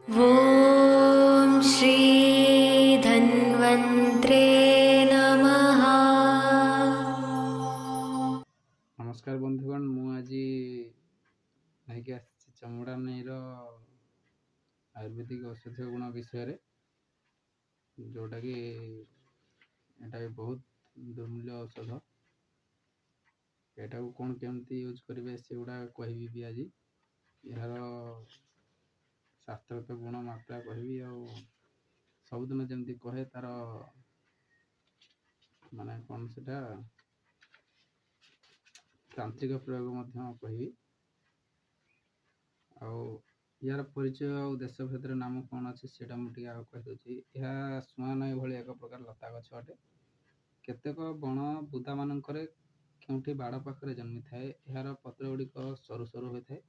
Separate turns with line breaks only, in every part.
ॐ श्री धन्वन्त्रे नमः।
ନମସ୍କାର ବନ୍ଧୁଗଣ, ମୁଁ ଆଜି ନେଇକି ଆସିଛି ଚମଡ଼ା ନେଇର ଆୟୁର୍ବେଦିକ ଔଷଧୀୟ ଗୁଣ ବିଷୟରେ, ଯେଉଁଟାକି ଏଇଟା ବି ବହୁତ ଦୁର୍ମୂଲ୍ୟ ଔଷଧ। ଏଟାକୁ କ'ଣ କେମିତି ୟୁଜ୍ କରିବେ, ସେଗୁଡ଼ା କହିବି ବି ଆଜି। ଏହାର ଶାସ୍ତ୍ରତ ଗୁଣ ମାତ୍ରା କହିବି, ଆଉ ସବୁଦିନ ଯେମିତି କହେ ତାର ମାନେ କ'ଣ ସେଟା ତାନ୍ତ୍ରିକ ପ୍ରୟୋଗ ମଧ୍ୟ କହିବି। ଆଉ ୟାର ପରିଚୟ ଆଉ ଦେଶ ଭେଦରେ ନାମ କ'ଣ ଅଛି, ସେଇଟା ମୁଁ ଟିକେ ଆଉ କହିଦେଉଛି। ଏହା ସୁଆଁ ନଈ ଭଳି ଏକ ପ୍ରକାର ଲତା ଗଛ ଅଟେ। କେତେକ ବଣ ବୁଦାମାନଙ୍କରେ, କେଉଁଠି ବାଡ଼ ପାଖରେ ଜନ୍ମିଥାଏ। ଏହାର ପତ୍ର ଗୁଡ଼ିକ ସରୁ ସରୁ ହୋଇଥାଏ।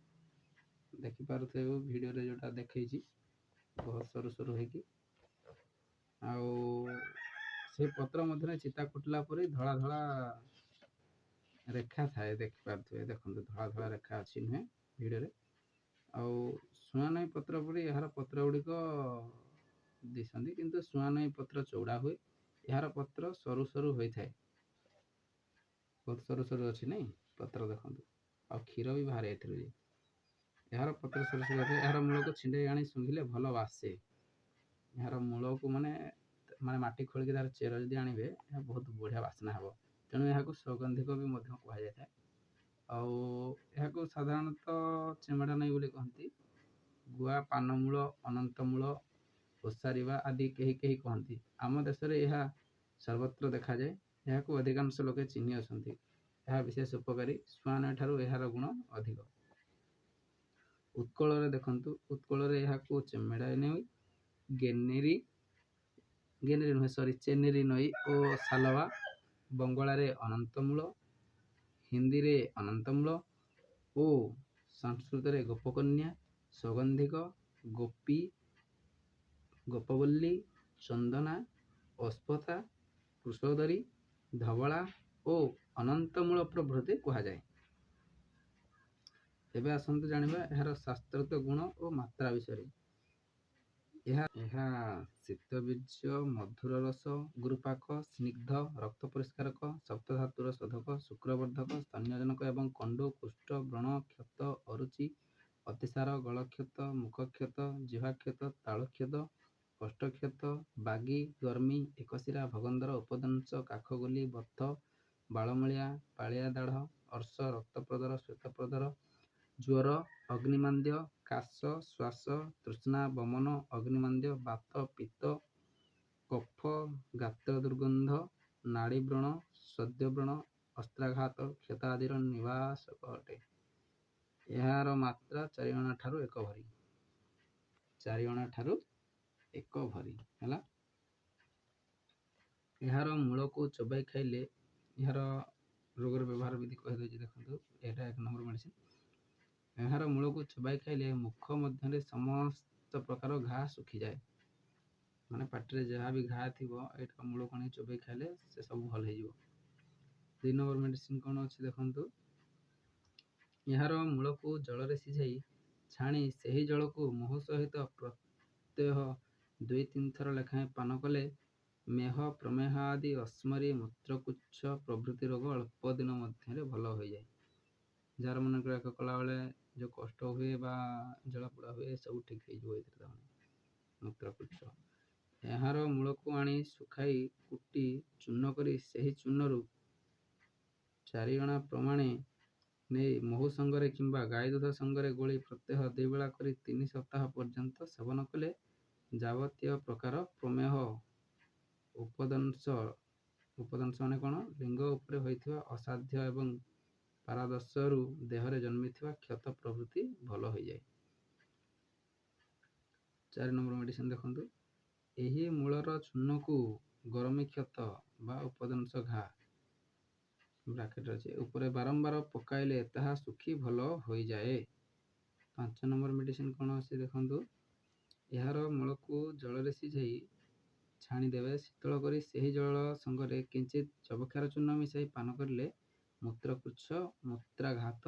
ଦେଖିପାରୁଥିବେ ଭିଡ଼ିଓରେ ଯେଉଁଟା ଦେଖେଇଛି, ବହୁତ ସରୁ ସରୁ ହେଇକି, ଆଉ ସେଇ ପତ୍ର ମଧ୍ୟରେ ଚିତା କୁଟିଲା ପରି ଧଳା ଧଳା ରେଖା ଥାଏ। ଦେଖିପାରୁଥିବେ, ଦେଖନ୍ତୁ, ଧଳା ଧଳା ରେଖା ଅଛି ନୁହେଁ ଭିଡ଼ିଓରେ? ଆଉ ସୁଆଁନଈ ପତ୍ର ପରି ଏହାର ପତ୍ର ଗୁଡ଼ିକ ଦିଶନ୍ତି, କିନ୍ତୁ ସୁଆଁନଈ ପତ୍ର ଚଉଡ଼ା ହୁଏ, ଏହାର ପତ୍ର ସରୁ ସରୁ ହୋଇଥାଏ। ବହୁତ ସରୁ ସରୁ ଅଛି ନାଇଁ ପତ୍ର, ଦେଖନ୍ତୁ। ଆଉ କ୍ଷୀର ବି ବାହାରେ ଏଥିରୁ ଯେ। ଏହାର ପତ୍ର ସରୁ ସରୁ ହୋଇଥାଏ। ଏହାର ମୂଳକୁ ଛିଣ୍ଡେଇ ଆଣି ଶୁଙ୍ଘିଲେ ଭଲ ବାସେ। ଏହାର ମୂଳକୁ ମାନେ ମାଟି ଖୋଳିକି ତାର ଚେର ଯଦି ଆଣିବେ, ଏହା ବହୁତ ବଢ଼ିଆ ବାସ୍ନା ହେବ। ତେଣୁ ଏହାକୁ ସୌଗନ୍ଧିକ ବି ମଧ୍ୟ କୁହାଯାଇଥାଏ। ଆଉ ଏହାକୁ ସାଧାରଣତଃ ଚେମେଡ଼ା ନଈ ବୋଲି କହନ୍ତି। ଗୁଆ, ପାନମୂଳ, ଅନନ୍ତମୂଳ, ଓସାରିବା ଆଦି କେହି କେହି କହନ୍ତି। ଆମ ଦେଶରେ ଏହା ସର୍ବତ୍ର ଦେଖାଯାଏ। ଏହାକୁ ଅଧିକାଂଶ ଲୋକେ ଚିହ୍ନି ଅଛନ୍ତି। ଏହା ବିଶେଷ ଉପକାରୀ। ସୁଆଁ ଠାରୁ ଏହାର ଗୁଣ ଅଧିକ। ଉତ୍କଳରେ ଦେଖନ୍ତୁ, ଉତ୍କଳରେ ଏହାକୁ ଚେମେଡ଼ା ନଈ, ଗେନେରି, ଗେନେରି ନୁହେଁ, ସରି, ଚେନେରି ନଈ ଓ ସାଲବା, ବଙ୍ଗଳାରେ ଅନନ୍ତମୂଳ, ହିନ୍ଦୀରେ ଅନନ୍ତମୂଳ ଓ ସଂସ୍କୃତରେ ଗୋପକନ୍ୟା, ସୌଗନ୍ଧିକ, ଗୋପୀ, ଗୋପବଲ୍ଲୀ, ଚନ୍ଦନା, ଅସ୍ପତା, କୃଷୋଦରୀ, ଧବଳା ଓ ଅନନ୍ତମୂଳ ପ୍ରଭୃତି କୁହାଯାଏ। ଏବେ ଆସନ୍ତୁ ଜାଣିବା ଏହାର ଶାସ୍ତ୍ରୋକ୍ତ ଗୁଣ ଓ ମାତ୍ରା ବିଷୟରେ। ଏହା ଶୀତବୀର୍ଯ୍ୟ, ମଧୁର ରସ, ଗୁରୁପାକ, ସ୍ନିଗ୍ଧ, ରକ୍ତ ପରିଷ୍କାରକ, ସପ୍ତଧାତୁର ଶୋଧକ, ଶୁକ୍ରବର୍ଦ୍ଧକ, ସ୍ତନ୍ୟଜନକ ଏବଂ କଣ୍ଡୁ, କୁଷ୍ଠ, ବ୍ରଣ, କ୍ଷତ, ଅରୁଚି, ଅତିସାର, ଗଳକ୍ଷତ, ମୁଖକ୍ଷତ, ଜିହ୍ୱାକ୍ଷତ, ତାଳୁକ୍ଷତ, କୋଷ୍ଠକ୍ଷତ, ବାଗି, ଗର୍ମି, ଏକଶିରା, ଭଗନ୍ଦର, ଉପଦଂଶ, କାଖଗୁଲି, ବଥ, ବାଳମୂଳିଆ, ପାଳିଆ ଦାଢ଼, ଅର୍ଶ, ରକ୍ତପ୍ରଦର, ଶ୍ୱେତପ୍ରଦର, ଜ୍ୱର, ଅଗ୍ନିମାନ୍ଦ୍ୟ, କାଶ, ଶ୍ୱାସ, ତୃଷ୍ଣା, ବମନ, ଅଗ୍ନିମାନ୍ଦ୍ୟ, ବାତ, ପିତ୍ତ, କଫ, ଗାତ୍ର ଦୁର୍ଗନ୍ଧ, ନାଡ଼ୀବ୍ରଣ, ସଦ୍ୟବ୍ରଣ, ଅସ୍ତ୍ରାଘାତ, କ୍ଷତ ଆଦିର ନିବାସକ ଅଟେ। ଏହାର ମାତ୍ରା 4 ଅଣା ଠାରୁ 1 ଭରି। 4 ଅଣା ଠାରୁ 1 ଭରି ହେଲା। ଏହାର ମୂଳକୁ ଚୋବାଇ ଖାଇଲେ, ଏହାର ରୋଗର ବ୍ୟବହାର ବିଧି କହିଦେଉଛି, ଦେଖନ୍ତୁ। ଏଇଟା 1 ନମ୍ବର ମେଡ଼ିସିନ। ଏହାର ମୂଳକୁ ଚୋବାଇ ଖାଇଲେ ମୁଖ ମଧ୍ୟରେ ସମସ୍ତ ପ୍ରକାର ଘା ଶୁଖିଯାଏ। ମାନେ ପାଟିରେ ଯାହା ବି ଘା ଥିବ, ଏଇଟା ମୂଳକୁ ଆଣି ଚୋବାଇ ଖାଇଲେ ସେ ସବୁ ଭଲ ହେଇଯିବ। 2 ନମ୍ବର ମେଡ଼ିସିନ କ'ଣ ଅଛି ଦେଖନ୍ତୁ। ଏହାର ମୂଳକୁ ଜଳରେ ସିଝାଇ ଛାଣି ସେହି ଜଳକୁ ମହୁ ସହିତ ପ୍ରତ୍ୟହ 2-3 ଥର ଲେଖାଏଁ ପାନ କଲେ ମେହ, ପ୍ରମେହ ଆଦି ଅସ୍ମରୀ, ମୂତ୍ରକୃଚ୍ଛ ପ୍ରଭୃତି ରୋଗ ଅଳ୍ପ ଦିନ ମଧ୍ୟରେ ଭଲ ହୋଇଯାଏ। ଯାହାର ମନେକର ଏକ କଲାବେଳେ ଯେଉଁ କଷ୍ଟ ହୁଏ ବା ଜଳାପୋଡ଼ା ହୁଏ, ସବୁ ଠିକ୍ ହେଇଯିବ ଏଥିରେ। ତାମାନେ ମୂତ୍ରକୃଚ୍ଛ। ଏହାର ମୂଳକୁ ଆଣି ଶୁଖାଇ କୁଟି ଚୂର୍ଣ୍ଣ କରି ସେହି ଚୂର୍ଣ୍ଣରୁ 4 ଅଣା ପ୍ରମାଣେ ନେଇ ମହୁ ସଙ୍ଗରେ କିମ୍ବା ଗାଈ ଦୁଧ ସଙ୍ଗରେ ଗୋଳି ପ୍ରତ୍ୟହ 2 ବେଳା କରି 3 ସପ୍ତାହ ପର୍ଯ୍ୟନ୍ତ ସେବନ କଲେ ଯାବତୀୟ ପ୍ରକାର ପ୍ରମେହ, ଉପଦଂଶ, ଉପଦଂଶ ମାନେ କ'ଣ, ଲିଙ୍ଗ ଉପରେ ହୋଇଥିବା ଅସାଧ୍ୟ ଏବଂ ପାରାଦଶରୁ ଦେହରେ ଜନ୍ମିଥିବା କ୍ଷତ ପ୍ରଭୃତି ଭଲ ହୋଇଯାଏ। 4 ନମ୍ବର ମେଡ଼ିସିନ ଦେଖନ୍ତୁ। ଏହି ମୂଳର ଚୂର୍ଣ୍ଣକୁ ଗରମୀ କ୍ଷତ ବା ଉପଦଂଶ ଘା ବ୍ରାକେଟ ଅଛି ଉପରେ ବାରମ୍ବାର ପକାଇଲେ ତାହା ଶୁଖି ଭଲ ହୋଇଯାଏ। 5 ନମ୍ବର ମେଡ଼ିସିନ କ'ଣ ଅଛି ଦେଖନ୍ତୁ। ଏହାର ମୂଳକୁ ଜଳରେ ସିଝାଇ ଛାଣିଦେବେ। ଶୀତଳ କରି ସେହି ଜଳ ସଙ୍ଗରେ କିଞ୍ଚିତ ଯବକ୍ଷାର ଚୂର୍ଣ୍ଣ ମିଶାଇ ପାନ କରିଲେ ମୂତ୍ରକୃଚ୍ଛ, ମୂତ୍ରାଘାତ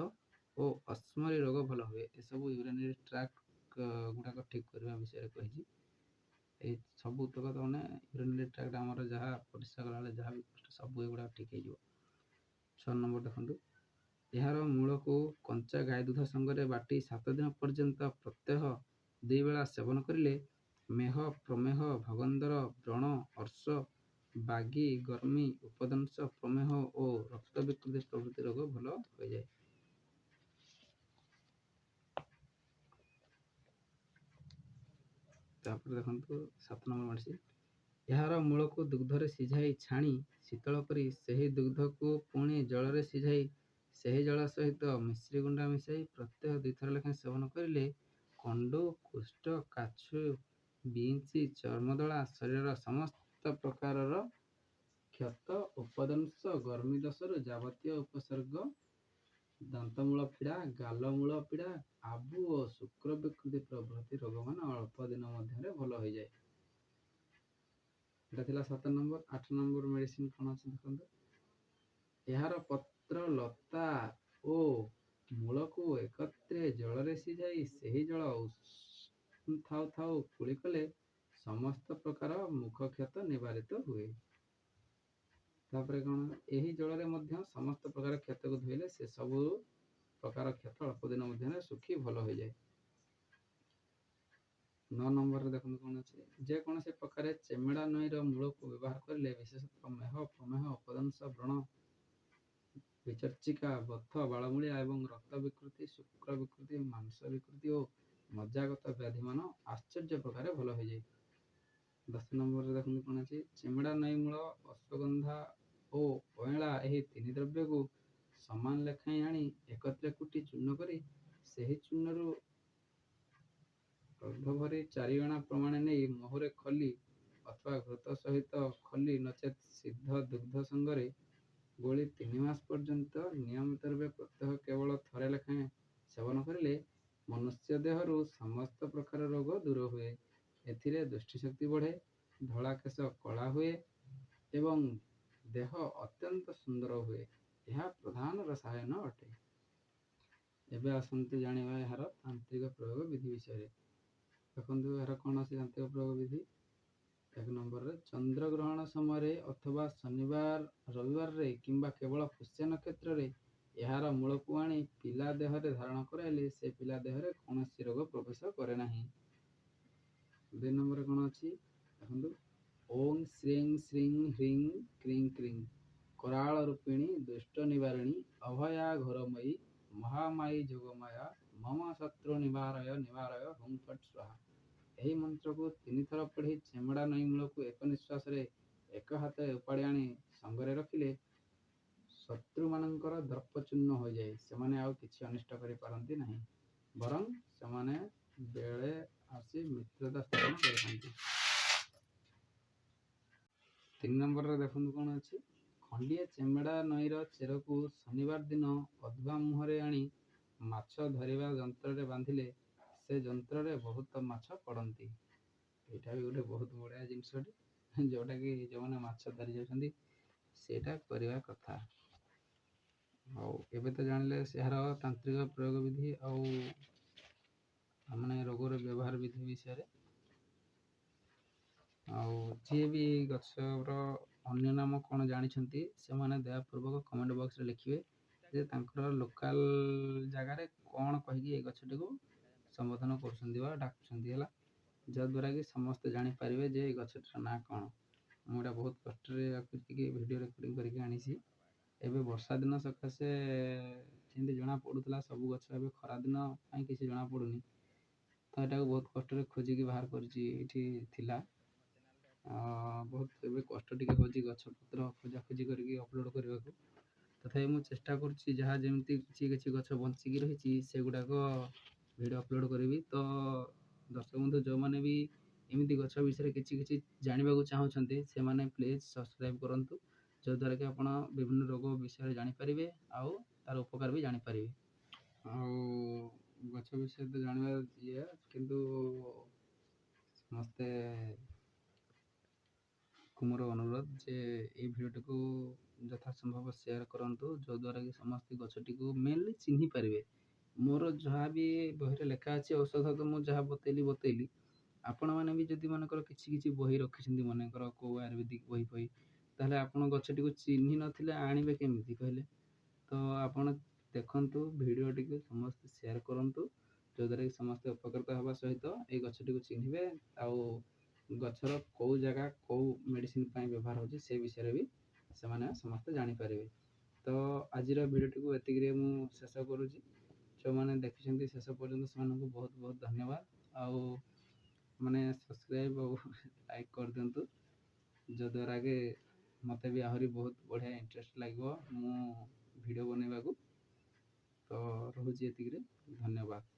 ଓ ଅସ୍ମରୀ ରୋଗ ଭଲ ହୁଏ। ଏସବୁ ୟୁରିନାରୀ ଟ୍ରାକ୍ଟ ଗୁଡ଼ାକ ଠିକ୍ କରିବା ବିଷୟରେ କହିଛି। ଏଇ ସବୁ ତକ ମାନେ ୟୁରିନାରୀ ଟ୍ରାକ୍ଟ ଆମର ଯାହା ପରିସ୍ରା କଲାବେଳେ ଯାହା ବି କଷ୍ଟ ସବୁ ଏଗୁଡ଼ାକ ଠିକ୍ ହେଇଯିବ। 6 ନମ୍ବର ଦେଖନ୍ତୁ, ଏହାର ମୂଳକୁ କଞ୍ଚା ଗାଈ ଦୁଧ ସଙ୍ଗରେ ବାଟି 7 ଦିନ ପର୍ଯ୍ୟନ୍ତ ପ୍ରତ୍ୟହ 2 ବେଳା ସେବନ କରିଲେ ମେହ, ପ୍ରମେହ, ଭଗନ୍ଦର, ବ୍ରଣ, ଅର୍ଶ, ବାଗି, ଗର୍ମି, ଉପଦଂଶ, ପ୍ରମେହ ଓ ରକ୍ତ ବିକୃତି ପ୍ରଭୃତି ରୋଗ ଭଲ ହୋଇଯାଏ। ତାପରେ ଦେଖନ୍ତୁ 7 ନମ୍ବର ମେଡ଼ିସିନ, ଏହାର ମୂଳକୁ ଦୁଗ୍ଧରେ ସିଝାଇ ଛାଣି ଶୀତଳ କରି ସେହି ଦୁଗ୍ଧକୁ ପୁଣି ଜଳରେ ସିଝାଇ ସେହି ଜଳ ସହିତ ମିଶ୍ରି ଗୁଣ୍ଡା ମିଶାଇ ପ୍ରତ୍ୟହ 2 ଥର ଲେଖାଏଁ ସେବନ କରିଲେ କଣ୍ଡୁ, କୁଷ୍ଠ, କାଛୁ, ବିଞ୍ଚି, ଚର୍ମଦଳା, ଶରୀରର ସମସ୍ତ ପ୍ରକାରର କ୍ଷତ, ଉପଦଂଶ, ଗର୍ମି ଦୋଷରୁ ଯାବତୀୟ ଉପସର୍ଗ, ଦାନ୍ତମୂଳ ପୀଡ଼ା, ଗାଲମୂଳ ପୀଡ଼ା, ଆବୁ ଓ ଶୁକ୍ର ବିକୃତି ପ୍ରଭୃତି ରୋଗମାନ ଅଳ୍ପ ଦିନ ମଧ୍ୟରେ ଭଲ ହୋଇଯାଏ। ଏଇଟା ଥିଲା 7 ନମ୍ବର। 8 ନମ୍ବର ମେଡ଼ିସିନ କ'ଣ ଅଛି ଦେଖନ୍ତୁ, ଏହାର ପତ୍ର, ଲତା ଓ ମୂଳକୁ ଏକତ୍ରେ ଜଳରେ ସିଝାଇ ସେହି ଜଳ ଉଷୁମ ଥାଉ ଥାଉ କୁଳି କଲେ ସମସ୍ତ ପ୍ରକାର ମୁଖ କ୍ଷତ ନିବାରିତ ହୁଏ। ତାପରେ କ'ଣ, ଏହି ଜଳରେ ମଧ୍ୟ ସମସ୍ତ ପ୍ରକାର କ୍ଷତକୁ ଧୋଇଲେ ସେ ସବୁ ପ୍ରକାର କ୍ଷତ ଅଳ୍ପ ଦିନ ମଧ୍ୟରେ ଶୁଖି ଭଲ ହୋଇଯାଏ। 9 ନମ୍ବରରେ ଦେଖନ୍ତୁ କ'ଣ ଅଛି, ଯେକୌଣସି ପ୍ରକାରେ ଚେମେଡ଼ା ନଈର ମୂଳକୁ ବ୍ୟବହାର କରିଲେ ବିଶେଷତଃ ମେହ, ପ୍ରମେହ, ଉପଦଂଶ, ବ୍ରଣ, ବିଚର୍ଚ୍ଚିକା, ବଥ, ବାଳମୂଳିଆ ଏବଂ ରକ୍ତ ବିକୃତି, ଶୁକ୍ର ବିକୃତି, ମାଂସ ବିକୃତି ଓ ମଜ୍ଜାଗତ ବ୍ୟାଧିମାନ ଆଶ୍ଚର୍ଯ୍ୟ ପ୍ରକାରେ ଭଲ ହୋଇଯାଏ। 10 ନମ୍ବରରେ ଦେଖନ୍ତୁ କ'ଣ ଅଛି, ଚେମେଡ଼ା ନଈ ମୂଳ, ଅଶ୍ୱଗନ୍ଧା ଓ ଅଇଁଳା ଏହି 3 ଦ୍ରବ୍ୟକୁ ସମାନ ଲେଖାଏଁ ଆଣି ଏକତ୍ରେ କୁଟି ଚୂର୍ଣ୍ଣ କରି ସେହି ଚୂର୍ଣ୍ଣରୁ ଅର୍ଦ୍ଧଭରି 4 ଅଣା ପ୍ରମାଣେ ନେଇ ମହୁରେ ଖଲି ଅଥବା ଘୃତ ସହିତ ଖଲି ନଚେତ୍ ସିଦ୍ଧ ଦୁଗ୍ଧ ସଙ୍ଗରେ ଗୋଳି 3 ମାସ ପର୍ଯ୍ୟନ୍ତ ନିୟମିତ ରୂପେ ପ୍ରତ୍ୟହ କେବଳ ଥରେ ଲେଖାଏଁ ସେବନ କରିଲେ ମନୁଷ୍ୟ ଦେହରୁ ସମସ୍ତ ପ୍ରକାର ରୋଗ ଦୂର ହୁଏ। ଏଥିରେ ଦୃଷ୍ଟିଶକ୍ତି ବଢ଼େ, ଧଳା କେଶ କଳା ହୁଏ ଏବଂ ଦେହ ଅତ୍ୟନ୍ତ ସୁନ୍ଦର ହୁଏ। ଏହା ପ୍ରଧାନ ରସାୟନ ଅଟେ। ଏବେ ଆସନ୍ତୁ ଜାଣିବା ଏହାର ତାନ୍ତ୍ରିକ ପ୍ରୟୋଗ ବିଧି ବିଷୟରେ। ଦେଖନ୍ତୁ ଏହାର କ'ଣ ଅଛି ତାନ୍ତ୍ରିକ ପ୍ରୟୋଗ ବିଧି। 1 ନମ୍ବରରେ ଚନ୍ଦ୍ରଗ୍ରହଣ ସମୟରେ ଅଥବା ଶନିବାର ରବିବାରରେ କିମ୍ବା କେବଳ ପୁଷ୍ୟ ନକ୍ଷତ୍ରରେ ଏହାର ମୂଳକୁ ଆଣି ପିଲା ଦେହରେ ଧାରଣ କରାଇଲେ ସେ ପିଲା ଦେହରେ କୌଣସି ରୋଗ ପ୍ରବେଶ କରେ ନାହିଁ। 2 ନମ୍ବରରେ କ'ଣ ଅଛି ଦେଖନ୍ତୁ, ଓಂ ଶ୍ରୀଂ ଶ୍ରୀଂ ହ୍ରିଂ କ୍ରିଂ କ୍ରିଂ କରାଳ ରୂପିଣୀ ଦୁଷ୍ଟ ନିବାରିଣୀ ଅଭୟା ଘୋରମୟୀ ମହାମାୟୀ ଯୋଗମାୟା ମମ ଶତ୍ରୁ ନିବାରୟ ନିବାରୟ ହୁଁ ଫଟ୍ ସ୍ୱାହା। ଏହି ମନ୍ତ୍ରକୁ 3 ଥର ପଢ଼ି ଚେମଡ଼ା ନଈ ମୂଳକୁ ଏକ ନିଶ୍ୱାସରେ ଏକ ହାତରେ ଉପାଡ଼ି ଆଣି ସଙ୍ଗରେ ରଖିଲେ ଶତ୍ରୁମାନଙ୍କର ଦର୍ପଚୂର୍ଣ୍ଣ ହୋଇଯାଏ। ସେମାନେ ଆଉ କିଛି ଅନିଷ୍ଟ କରିପାରନ୍ତି ନାହିଁ, ବରଂ ସେମାନେ ବେଳେ ଆସି ମିତ୍ରତା ସ୍ଥାପନ କରିଥାନ୍ତି। 3 ନମ୍ବରରେ ଦେଖନ୍ତୁ କ'ଣ ଅଛି, ଖଣ୍ଡିଏ ଚେମେଡ଼ା ନଈର ଚେରକୁ ଶନିବାର ଦିନ ଅଧୁଆ ମୁହଁରେ ଆଣି ମାଛ ଧରିବା ଯନ୍ତ୍ରରେ ବାନ୍ଧିଲେ ସେ ଯନ୍ତ୍ରରେ ବହୁତ ମାଛ ପଡ଼ନ୍ତି। ଏଇଟା ବି ଗୋଟେ ବହୁତ ବଢ଼ିଆ ଜିନିଷଟେ, ଯେଉଁଟାକି ଯେଉଁମାନେ ମାଛ ଧରି ଯାଉଛନ୍ତି ସେଇଟା କରିବା କଥା। ଆଉ ଏବେ ତ ଜାଣିଲେ ଏହାର ତାନ୍ତ୍ରିକ ପ୍ରୟୋଗ ବିଧି ଆଉ ମାନେ ରୋଗର ବ୍ୟବହାର ବିଧି ବିଷୟରେ। ଆଉ ଯିଏ ବି ଗଛର ଅନ୍ୟ ନାମ କ'ଣ ଜାଣିଛନ୍ତି ସେମାନେ ଦୟାପୂର୍ବକ କମେଣ୍ଟ ବକ୍ସରେ ଲେଖିବେ ଯେ ତାଙ୍କର ଲୋକାଲ ଜାଗାରେ କ'ଣ କହିକି ଏ ଗଛଟିକୁ ସମ୍ବୋଧନ କରୁଛନ୍ତି ବା ଡାକୁଛନ୍ତି, ହେଲା, ଯଦ୍ୱାରା କି ସମସ୍ତେ ଜାଣିପାରିବେ ଯେ ଏ ଗଛଟିର ନାଁ କ'ଣ। ମୁଁ ଏଇଟା ବହୁତ କଷ୍ଟରେ ୟାକୁ ଟିକେ ଭିଡ଼ିଓ ରେକର୍ଡ଼ିଂ କରିକି ଆଣିଛି। ଏବେ ବର୍ଷା ଦିନ ସକାଶେ ଯେମିତି ଜଣା ପଡ଼ୁଥିଲା ସବୁ ଗଛ, ଏବେ ଖରା ଦିନ ପାଇଁ କିଛି ଜଣା ପଡ଼ୁନି, ତ ଏଟାକୁ ବହୁତ କଷ୍ଟରେ ଖୋଜିକି ବାହାର କରିଛି, ଏଇଠି ଥିଲା। ବହୁତ ଏବେ କଷ୍ଟ ଟିକେ ହେଉଛି ଗଛ ପତ୍ର ଖୋଜାଖୋଜି କରିକି ଅପଲୋଡ଼ କରିବାକୁ, ତଥାପି ମୁଁ ଚେଷ୍ଟା କରୁଛି ଯାହା ଯେମିତି କିଛି କିଛି ଗଛ ବଞ୍ଚିକି ରହିଛି ସେଗୁଡ଼ାକ ଭିଡ଼ିଓ ଅପଲୋଡ଼ କରିବି। ତ ଦର୍ଶକ ବନ୍ଧୁ, ଯେଉଁମାନେ ବି ଏମିତି ଗଛ ବିଷୟରେ କିଛି କିଛି ଜାଣିବାକୁ ଚାହୁଁଛନ୍ତି ସେମାନେ ପ୍ଲିଜ୍ ସବସ୍କ୍ରାଇବ୍ କରନ୍ତୁ, ଯଦ୍ୱାରା କି ଆପଣ ବିଭିନ୍ନ ରୋଗ ବିଷୟରେ ଜାଣିପାରିବେ ଆଉ ତାର ଉପକାର ବି ଜାଣିପାରିବେ। ଆଉ ଗଛ ବିଷୟରେ ତ ଜାଣିବା ଇଏ, କିନ୍ତୁ ସମସ୍ତେ କୁ ମୋର ଅନୁରୋଧ ଯେ ଏଇ ଭିଡ଼ିଓଟିକୁ ଯଥାସମ୍ଭବ ସେୟାର କରନ୍ତୁ, ଯଦ୍ୱାରା କି ସମସ୍ତେ ଗଛଟିକୁ ମେନଲି ଚିହ୍ନି ପାରିବେ। ମୋର ଯାହା ବି ବହିରେ ଲେଖା ଅଛି ଔଷଧ, ତ ମୁଁ ଯାହା ବତେଇଲି ବତେଇଲି। ଆପଣମାନେ ବି ଯଦି ମନେକର କିଛି କିଛି ବହି ରଖିଛନ୍ତି, ମନେକର କେଉଁ ଆୟୁର୍ବେଦିକ ବହି ଫହି, ତାହେଲେ ଆପଣ ଗଛଟିକୁ ଚିହ୍ନି ନଥିଲେ ଆଣିବେ କେମିତି କହିଲେ? ତ ଆପଣ ଦେଖନ୍ତୁ, ଭିଡ଼ିଓଟିକୁ ସମସ୍ତେ ସେୟାର କରନ୍ତୁ, ଯଦ୍ୱାରା କି ସମସ୍ତେ ଉପକୃତ ହେବା ସହିତ ଏଇ ଗଛଟିକୁ ଚିହ୍ନିବେ ଆଉ ଗଛର କେଉଁ ଜାଗା କେଉଁ ମେଡ଼ିସିନ ପାଇଁ ବ୍ୟବହାର ହେଉଛି ସେ ବିଷୟରେ ବି ସେମାନେ ସମସ୍ତେ ଜାଣିପାରିବେ। ତ ଆଜିର ଭିଡ଼ିଓଟିକୁ ଏତିକିରେ ମୁଁ ଶେଷ କରୁଛି। ଯେଉଁମାନେ ଦେଖିଛନ୍ତି ଶେଷ ପର୍ଯ୍ୟନ୍ତ, ସେମାନଙ୍କୁ ବହୁତ ବହୁତ ଧନ୍ୟବାଦ। ଆଉ ମାନେ ସବସ୍କ୍ରାଇବ୍ ଆଉ ଲାଇକ୍ କରିଦିଅନ୍ତୁ, ଯଦ୍ୱାରା କି ମୋତେ ବି ଆହୁରି ବହୁତ ବଢ଼ିଆ ଇଣ୍ଟରେଷ୍ଟ ଲାଗିବ ମୁଁ ଭିଡ଼ିଓ ବନେଇବାକୁ। ତ ରହୁଛି ଏତିକିରେ, ଧନ୍ୟବାଦ।